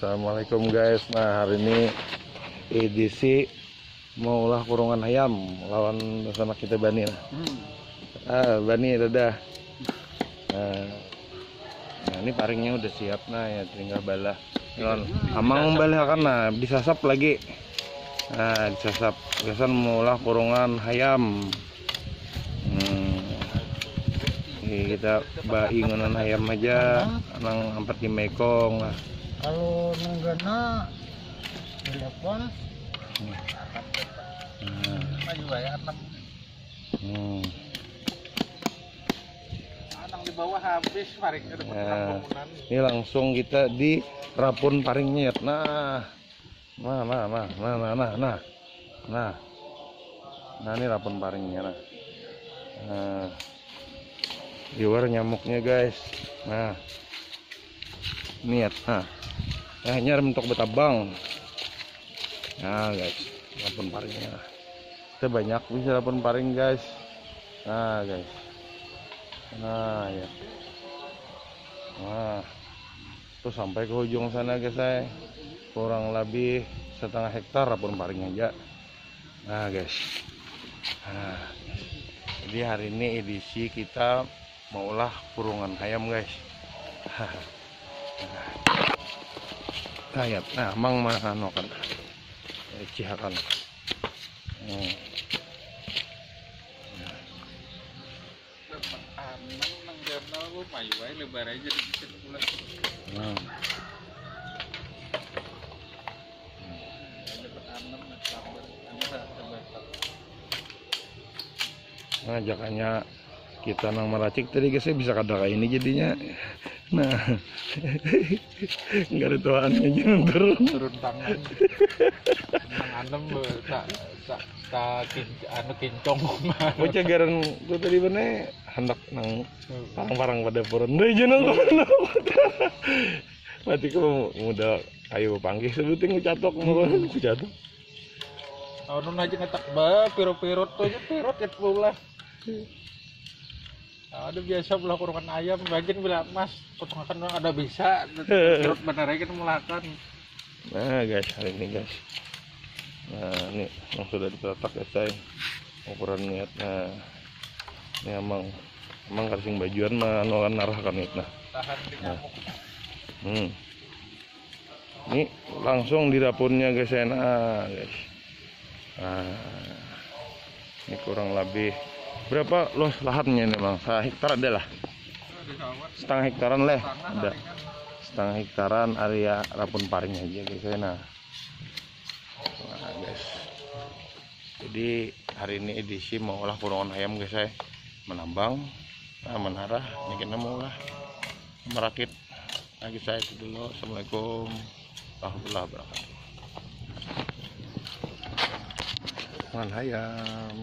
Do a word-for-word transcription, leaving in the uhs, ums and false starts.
Assalamualaikum guys. Nah, hari ini edisi mau ulah kurungan ayam lawan sanak kita Bani. Nah. Hmm. Ah, Bani, dadah. Nah, nah, ini paringnya udah siap, nah, ya tinggal balah. Lawan amang membalahakan, nah, disasap lagi. Nah, disasap. Gasan mau ulah kurungan ayam. Hmm. Ini kita baingunan ayam aja, nang empat lima ekong lah. Kalau nang gana delapan. Hmm. Nah. Maju ya enam. Hmm. Nang di bawah habis paringnya dapat. Nah, bangunan. Ini langsung kita di rapun paringnya ya. Nah. Nah, nah, nah, nah, nah, nah, nah. Nah. Nah, ini rapun paringnya, nah. Nah. Liwar nyamuknya, guys. Nah. Niat, nah. Akhirnya mentok betabang. Nah, guys, rapun paringnya. Kita banyak bisa rapun paring, guys. Nah, guys. Nah, ya. Nah. Tuh sampai ke ujung sana, guys, saya. Kurang lebih setengah hektar rapun paring aja. Nah, guys. Nah, guys. Jadi hari ini edisi kita mau ulah kurungan ayam, guys. Nah, ya. Nah, mang mah anu kan. Eh, cihakan. Hmm. Dapat enam nang ganal, bu, mayu wae, lebar aja di sini pulang. Hmm. Dapat enam, nak lambat. Anu, sa-, sabar. Nah, jakanya kita nang meracik tadi, guys, bisa kada kayak ini jadinya. Nah. Enggak ada tuaannya aja nang turun. Turun tangan. Nang anem, bu, tak, tak, tak kin-, anu, kincong. Bocah garan tuh tadi bener, hendak nang parang-parang pada purun. Deh, jangan kau. Mati ku muda kayu panggih sebuting kucatok, mau kucatok. Anu aja ngetak ba, pirut-pirut tuh aja, pirut itu lah. Ada biasa belah kurungan ayam, bajin bila mas, potongakan ada bisa, pirut benar aja kita mulakan. Nah, guys, hari ini, guys. Nah, ini yang sudah ditatak, guys, saya. Ukuran niat. Nah, ini emang, emang karsing bajuan mah, anu, kan narah kan, nah. Tahan di nyamuk. Hmm. Ini langsung di dapurnya, guys, enak, guys. Nah, ini kurang lebih berapa luas lahannya ini, Bang? Sehektar ada lah. Setengah hektaran lah. Ada. Setengah hektaran area rapun paring aja, guys, ya. Nah. Nah, guys. Jadi hari ini edisi mau olah kurungan ayam, guys, ya. Menambang, nah, menarah, ini kita mau olah merakit. Nah, guys, saya itu dulu. Assalamualaikum warahmatullahi wabarakatuh. Mangan ayam.